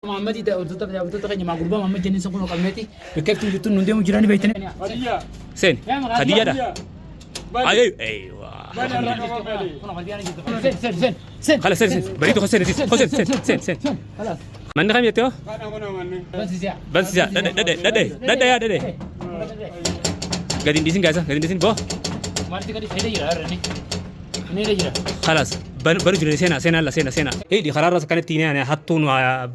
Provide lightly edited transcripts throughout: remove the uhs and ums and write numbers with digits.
Muhammadii daawwattoota keenya maa gurbaa Muhammad jennee sun kun qabneeti bakka iftuun jirtuun nun deemu jirani beektanii. Sen. Khadija da. Ayo, ايوه. Sen sen sen. خلاص sen sen. بريتو خسن خسن sen sen sen. خلاص. من خم يتو؟ بس يا. بس يا دد دد دد دد يا دد. قاعدين ديسين guys قاعدين ديسين بو. Maalti gadi fayyada jira har'ani. Inni jira. خلاص بنو جري سينا سينا لا سينا سينا هي دي قرار كانت تيني انا حطون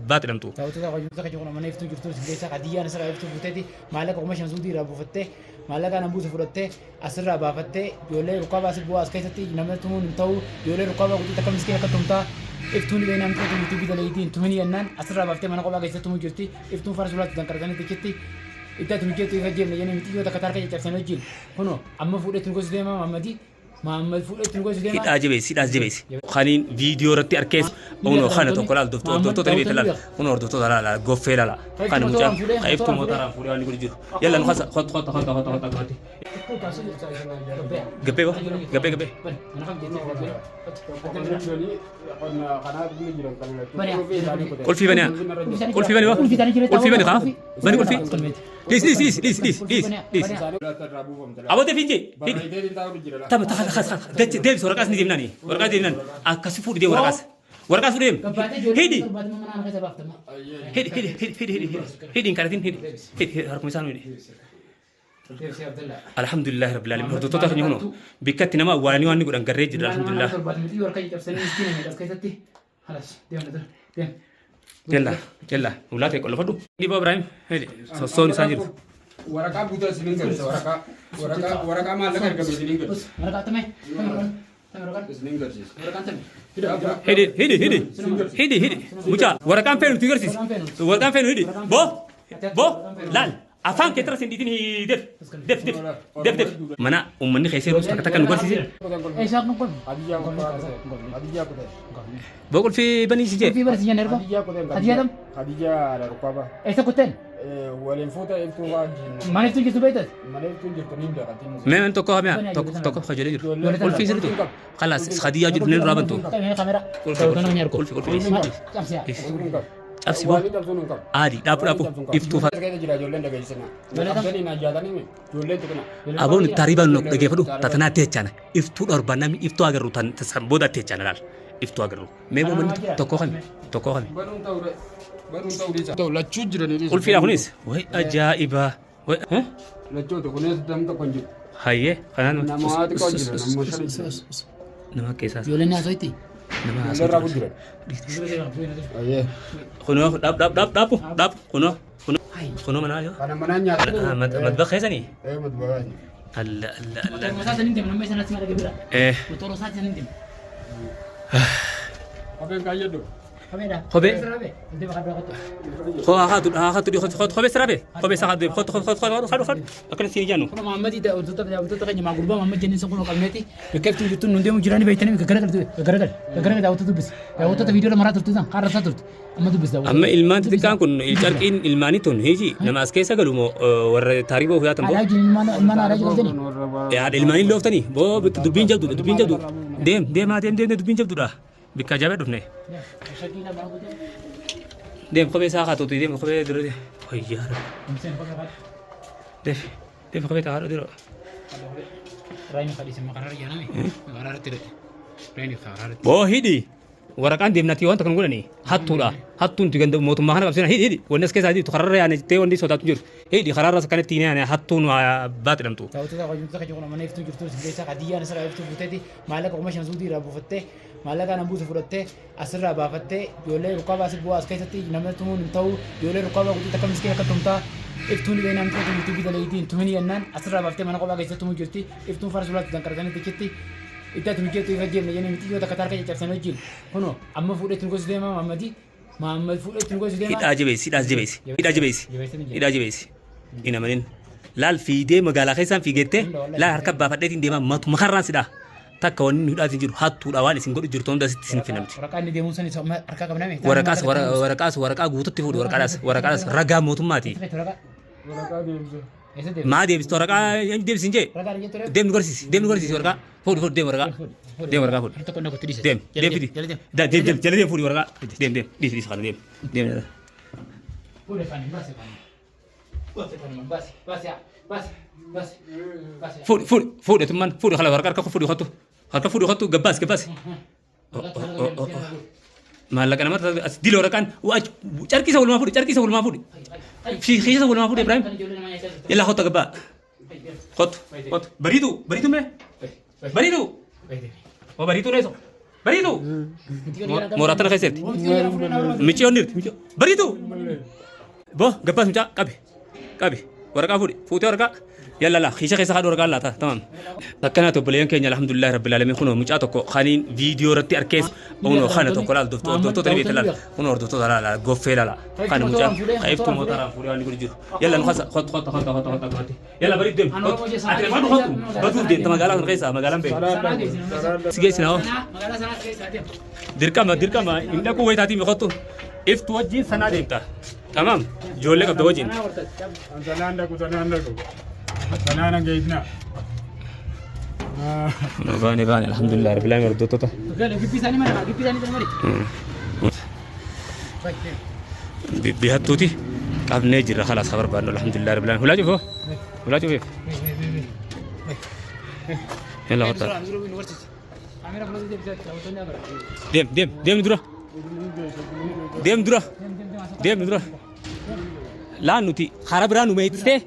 بات لمتو. Daawwattoota hojjettoota keenya kun mana iftuu jirtu isin keessaa Khadiyyaan asirraa iftuu fuuteeti maallaqa 5,000 suutii irraa buufattee maallaqa nan buuse fudhattee asirraa baafattee ijoollee rukkaba asii bu'aa as keessatti nama tumuun hin ta'u ijoollee rukkaba guutuu takka miskiin akka tumtaa iftuun dhibee namni tokko yuutuubii dalagiitiin tumini jennaan asirraa baaftee mana kophaa keessatti tumuu jirti iftuun fara sulaatti danqaratanii tichitti itti ati mijeetu ifa jeemne jennee miti yoo takka tarka caccabsanii wajjin kunoo amma fuudhee tun gosi deema Mahammadii Mahammad fuudhee tun gosi deema. Hidhaa jabeessi, hidhaas jabeessi. Kaniin viidiyoo irratti arkees kunoo kana tokko laal hordoftoota ni beekta laal kunoo hordoftoota laal goffee laala kana mucaa qaybtu mootaraan fuudhee waan godhu jiru. Yalla nu kasa khot khot khot khot khot khot. Gabbee boo gabbee gabbee. Qulfii baniyaa. Qulfii bani boo. Qulfii bani kaa. Bani qulfii. Dhiis dhiis dhiis dhiis dhiis dhiis dhiis. Abootee fiinjee. Tama taxa taxa taxa deebisi waraqaas ni deemnaani waraqaas deemnaan akkasi fuudhi deem waraqaas waraqaas fuudhi deem hidhi hidhi hidhi hidhi hidhi hidhi hidhi hin kadhatin hidhi hidhi harkuma isaan hidhi. Alhamdulillah rabbil alamin hordoftoota keenya kunoo bikkatti nama awwaalanii waan ni godhan garree jira alhamdulillah. Yalla yalla ulaa ta'e qollofadhu. Dhiba Ibrahim hidhi sossoon isaan jiru. Waraqaa guutuu isiniin galcha waraqaa waraqaa waraqaa maallaqa ergame isiniin galcha isiniin galchiisa. Hidhi hidhi hidhi hidhi hidhi mucaa waraqaan feenu nuti garsiisi waraqaan feenu hidhi boo boo laal afaan kee tara sin dhiitin def def def def def mana uummanni keessa jiru takka takka nu garsiise. Khadijaa kutan. Boo qulfii banii si jee. Khadijaa kutan. Khadijaa Rukaba. Waliin fuuta iftuu waan Mana iftuu jirtu beektas? Mana iftuu jirtu ni beekatiin. Mee man tokko hamee tokko tokko kajolee jiru. Qulfii sirriitu. Khalaas Khadijaa jiru ni duraa bantu. Kamera. Qulfii qulfii qulfii. Cabsi boo. Aadi dhaabu dhaabu iftuu fa'a. Jira ijoolleen dhageessina. Qabdanii na jaatanii ijoolleen tuqina. Aboon taariba nu dhageeffadhu tatanaa teechana iftuu dhorba namni iftuu agarru tan san booda teechana laal iftuu agarru. Mee moo manni tokko kami tokko kami. Banuun ta'uu banuun ta'uu dhiisa. Ta'u lachuu jiranii. Qulfiidha kunis way ajaa'iba. Lachuutu kunis dam tokko hin jiru. Hayyee kanaan Nama xiqqoo jira nama shan jira. nama keessaas Ijoolleen haasoo itti? Nama Ijoolleen raafuu haasoo. jiran. Ayyee. Kunoo dhaab dhaab dhaab dhaabu dhaab kunoo kunoo kunoo manaa yoo. Kana manaan nyaata. Madbaqa keessanii. Ee madbaqa. Alla alla alla. Motora isaa saniin deema namni sanatti mara gabira. Eh Motora isaa saniin deema. Kopheen kaayyadhu. Kopeedha. Kophee. Deema kan bira Koo haa haatu haa haatu kophee siraabe kophee isaa haatu khot khot khot khot khot khot akkana siin ijaanu. Kun Muhammadii daawwattoota daawwattoota keenya maa gurbaa Muhammad jennee sun kun qabneeti bakka iftuu jirtuun nun deemu jirani beektanii garagal garagal garagal daawwattoota dubbisa. Daawwattoota viidiyoo maraa turte san kaarra isaa turte amma dubbisa daawwattoota. Amma ilmaan xixiqqaan kun carqiin ilmaanii tun hiiji nama as keessa galu moo warra taariboo huyaatan boo. Aadaa jiru ilmaan ilmaan aadaa jiru qabdanii. Haadha ilmaanii looftanii boo dubbiin jabduudha dubbiin jabdu deem deemaa deem deem dubbiin jabduudha bikka ajaa'ibaa dhufne. Deem kophee isaa haatuuti deem kophee dura deem. Wayyaa rabbi. Deem deem kophee taa'aa dura. Raayini kadhiisa maqaraara jedhame maqaraara ture. Raayini maqaraara. Boo hidhi waraqaan deemnati wanta kan godhani hattuudha hattuun tu ganda mootummaa kana qabsina hidhi hidhi wanni as keessaa jirtu kararra yaane jettee wanni sodaatu jiru hidhi kararra akkanatti hin yaane hattuun baat jedhamtu. Daawwattoota hojjettoota keenya kun mana iftuu jirtu isin keessaa Khadiyyaan asirraa iftuu fuuteeti maallaqa 5,000 suutii irraa buufattee maallaqa nan buuse fudhattee asirraa baafattee ijoollee rukkaba asii bu'aa as keessatti nama tumuun hin ta'u ijoollee rukkaba guutuu takka miskiin akka tumtaa iftuun dhibee namni tokko yuutuubii dalagiitiin tumini jennaan asirraa baaftee mana kophaa keessatti tumuu jirti iftuun fara sulaatti danqaratanii tichitti itti ati mijeetu ifa jeemne jennee miti yoo takka tarka caccabsanii wajjin kunoo amma fuudhee tun gosi deema Mahammadii Mahammad fuudhee tun gosi deema. Hidhaa jabeessi hidhaas jabeessi hidhaa jabeessi hidhaa jabeessi hin amanin laal fiidee magaalaa keessaan fiigettee laal harka baafadheetiin deemaa matuma karraan sidhaa takka wanni hidhaatiin jiru hattuudha waan isin godhu jirtu hunda sitti isin finnamti. Waraqaa inni deemuun san isa harkaa qabname. Waraqaas waraqaas waraqaa guututti fuudhu waraqaadhaas waraqaadhaas ragaa mootummaati. Waraqaa. Waraqaa deemsa. Eessa deemte? Maa deebistu waraqaa deebisi hin jee. Waraqaa jettu reefu. Deem nu garsiisi deem nu garsiisi waraqaa fuudhi fuudhi deem waraqaa deem waraqaa fuudhi. Harka qonna kutti dhiise. Deem deem fidi. Jala deem. Deem deem jala deem fuudhi waraqaa deem deem dhiisi dhiisi kana deem deem. Fuudhi fuudhi fuudhi tummaan fuudhi khala waraqaa harka fuudhi kottu harka fuudhi kottu gabbaas gabbaas. Maallaqa nama as dila waraqaan carqisa walumaa fuudhi carqisa walumaa fuudhi. Kiisa walumaa fuudhi Ibrahim. Yalla kottu gabbaa. Kottu kottu bariitu bariitu mee bariitu. Oo bariitu neeso bariitu. Mooraa tana keessa jirti. Micciyoon jirti micciyoon bariitu. Bo gabbaas mucaa qabi qabi waraqaa fuudhi fuutee waraqaa yalla laa kiisha keessa haadha waraqaa laata tamam. Akkanaati obboleeyyan keenya alhamdulillahi rabbil alamin kunoo mucaa tokko kaniin viidiyoo irratti arkees kunoo kana tokko laal hordoftoota ni beektan laal kunoo hordoftoota laal goffee laala kana mucaa kaiftu mootaraan fuudhee waan godhu jiru yalla nu kasa kottu kottu kottu kottu kottu kottu yalla bariif deem kottu ati nama kottu baduuf deemta magaalaa kana keessa magaalaan beeku si geessina hoo dirqama dirqama hin dhaquu wayitaatii mi kottu iftu wajjin sanaa deemta tamam ijoollee qabda wajjin Sanaan dhaqu sanaan dhaqu. Sanaan hangeessina. Baane baane alhamdulillah rabbil alamin hordoftoota bihattuuti qabnee jirra khalaas haa barbaadnu alhamdulillah rabbil alamin hulaa cufoo hulaa cufeef yalla kottaa deem deem deem dura deem dura deem dura laan nuti karaa biraa nu meettee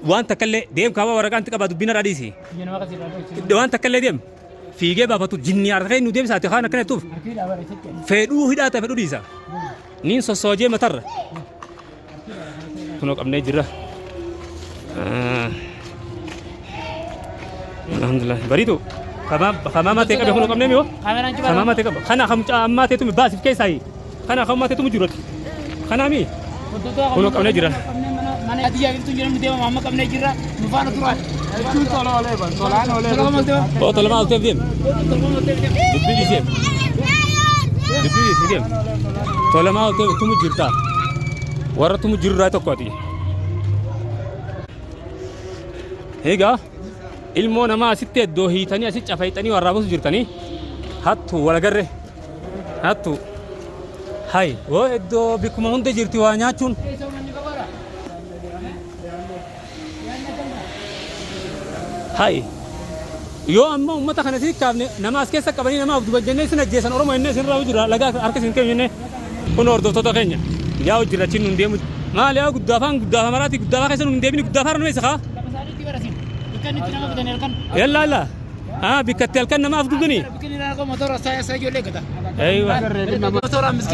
waan takka illee deem kaaba waraqaan itti qabaa dubbiin irraa dhiisi waan takka illee deem fiigee baafatu jinni harkee nu deebisaati kaan akkana jettuuf fedhuu hidhaa ta'e fedhuu dhiisa niin sossoojee matarra kunoo qabnee jirra. Alhamdulillah bariitu kamaa matee qabe kunoo qabnee miyoo kamaa matee qaba kana kamcaa ammaa teetumi baasif keessaayi kana kammaa teetumi jirati kanaa mi kunoo qabnee jira. Mana adiyyaa biiftuun jedhamu deema amma qabnee jirra nu faana turaa. Jechuun tola olee ban tolaan olee. Oo tolmaa olteef deem dubbii dhiisee dubbii dhiisee deem tolmaa olteef tumu jirta warra tumu jirurraa tokko ati. Egaa ilmoo namaa asitti iddoo hiitanii asitti cafayxanii warraa baasu jirtanii hattu walagarre hattu hay woo iddoo bikkuma hunda jirti waa nyaachuun. Hay yoo amma uummata kana si kaafne nama as keessa qabanii namaaf duban jennee isin ajjeesan Oromoo jennee isin irraa jira lagaa harka isin keenya jennee kun hordoftoota keenya yaa jira achiin nun deemu maal yaa guddaafaan guddaafa maraati guddaafaa keessa nun hin deebini guddaafaa irra nu eessa kaa yalla yalla haa bikkatti halkan namaaf dubduni aywa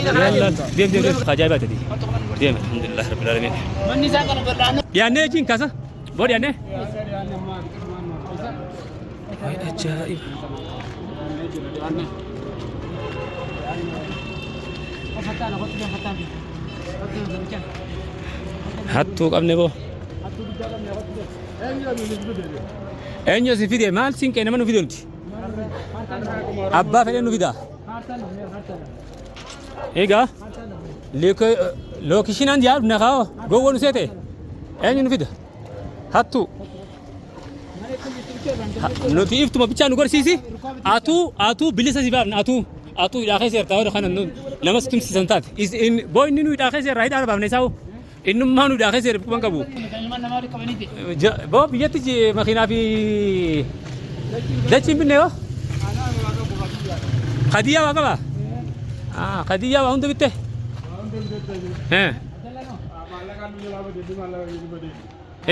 yalla deem deem deem ajaa'ibaa tadi deem alhamdulillah rabbil alamin dhiyaannee jechiin kaasa boo dhiyaannee ajaa'iba hattuu qabne boo eenyu si fide maal siin qee nama nu fide nuti abbaa fedhe nu fida egaa lookishinaan yaadu na kaa'o gowwa nu seete eenyu nu fida hattuu nuti iftuma bichaa nu garsiisi atuu atuu bilisa si baafna atuu atuu hidhaa keessa jirta warra kana nama si tumsisan taate boo inni nu hidhaa keessa irraa hidhaa baafne isaa innummaa nu hidhaa keessa jirra quban qabu boo biyyatti makiinaa fi dachiin binne yoo Khadiyyaa waa qaba Khadiyyaa waa hunda bitte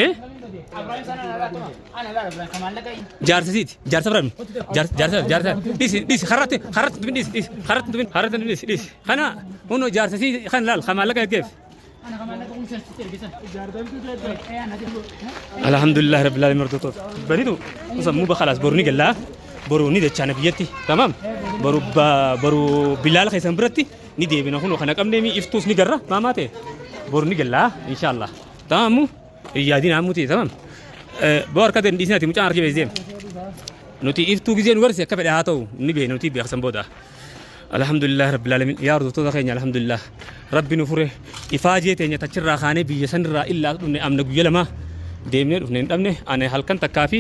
Eh? Jaarsa siiti. Jaarsa bira Jaarsa jaarsa jaarsa. Dhiisi dhiisi harratti harratti tubin dhiisi dhiisi harratti tubin harratti tubin dhiisi dhiisi. Kana huno jaarsa sii kan laal kan maallaqa ergeef. Alhamdulillah rabbil alamin hordoftoota. Bariitu sammuu bakalaas boru ni gallaa. Boru ni dachaana biyyatti. Tamaam. Boru boru bilaala keessan biratti ni deebina kunoo kana qabnee mi iftuus ni garra maamaa ta'e. Boru ni gallaa inshaallah. Tamam mu? Hin yaadin ammuti tamam. Boo harka hin dhiisin ati mucaan harki bees deem. Nuti iftuu gizee nu garsiise akka fedhe haa ta'u ni beekna nuti beeksan booda. Alhamdulillah rabbil alamin yaa hordoftoota keenya alhamdulillah rabbi nu fure ifaajee teenya tachirraa kaanee biyya sanirraa illaa dhufne amna guyya lama deemnee dhufne hin dhabne ani halkan takkaa fi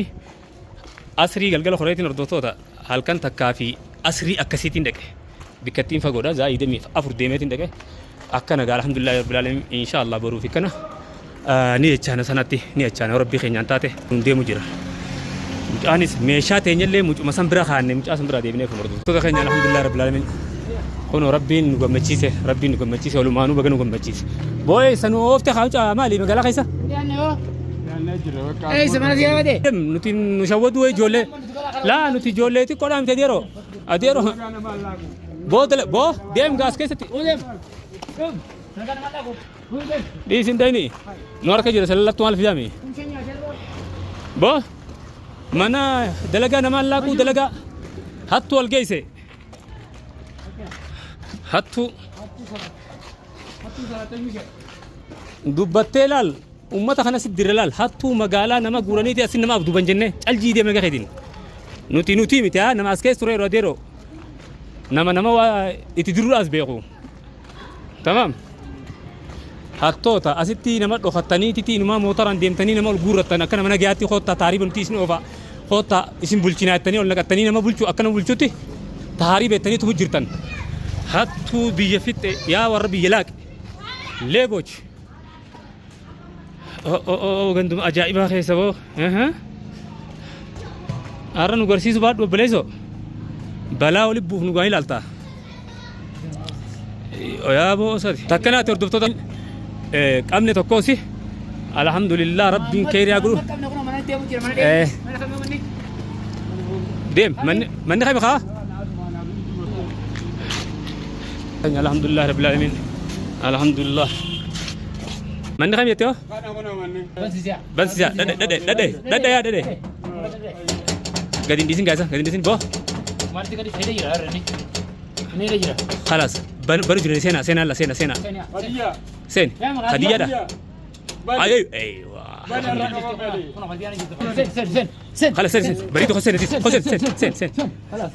asrii galgala koreetiin hordoftoota halkan takkaa fi asrii akkasiitiin dhaqe bikkattiin fagoodha zaa'ii 24 deemeetiin dhaqe. Akkana gaa, alhamdulillahi rabbil alamin. Insha Allah boruu fi kana ni jechaana sanatti ni jechaana rabbii keenyaan taate nun deemu jira. Mucaanis meeshaa teenyallee mucuma san bira kaanne, mucaa san bira deebinee kun hordoftoota keenya. Alhamdulillahi rabbil alamin. Kun rabbiin nu gammachiise, rabbiin nu gammachiise, walumaanuu baga nu gammachiise. Boo'ee sanuu oofte haa mucaa maali magaalaa keessa? Eessa mana siyaa bade? Nuti nu shawwaduu ijoollee. Laa, nuti ijoollee xiqqoodhaa miti. Adeeroo. Adeeroo. Boo dala boo deem gaas keessatti. Dhiisin dayni. Nu harka jira sallattu maal fidaami? Boo mana dalagaa namaan laaquu, dalagaa hattuu wal geesse. Hattuu dubbattee laal, ummata kana si dirre laal, hattuu magaalaa nama guuraniiti asin namaaf duban jennee caljii deemee gaheetiin. Nuti miti haa nama as keessa ture yeroo adeeroo nama waa itti diruudhaas beeku. Tamaam. Hattoota asitti nama dhokattanii titi inumaa mootoraan deemtanii nama ol guurrattan, akka nama nagayaatti koottaa taariiba nuti isin oofa, koottaa isin bulchinaa jettanii ol naqattanii nama bulchuu, akka nama bulchutti taarii beektanii tumu jirtan. Hattuu biyya fixxe, yaa warra biyya laaqe. Leeboch. Oh, ganduma ajaa'ibaa keessa boo. Har'a nu garsiisu baadhu obboleessoo. Balaa oli buuf nu gaa ilaalta. Yaa boo sadi. Takkanaati hordoftoota qabne tokkoosi. Alhamdulillah, rabbiin keeriyaa godhu. Deem, manni kami kaa? Alhamdulillah rabbil alamin. Alhamdulillah. Manni kam jettee hoo? Bansiisaa. Dhadhe dhadhe dhadhe dhadhe yaa dhadhe. Gadi hin dhiisin gaasa, gadi hin dhiisin boo. Maalti gadi fayyada jira har'a inni? Inni irra jira. Khalaas banu jira, seenaa seenaa la seenaa seenaa. Seen Khadiyyaadha. Ayo aywa. Sen sen sen sen. Khalas, seen seen bariitu sen sen sen sen sen sen. Khalas.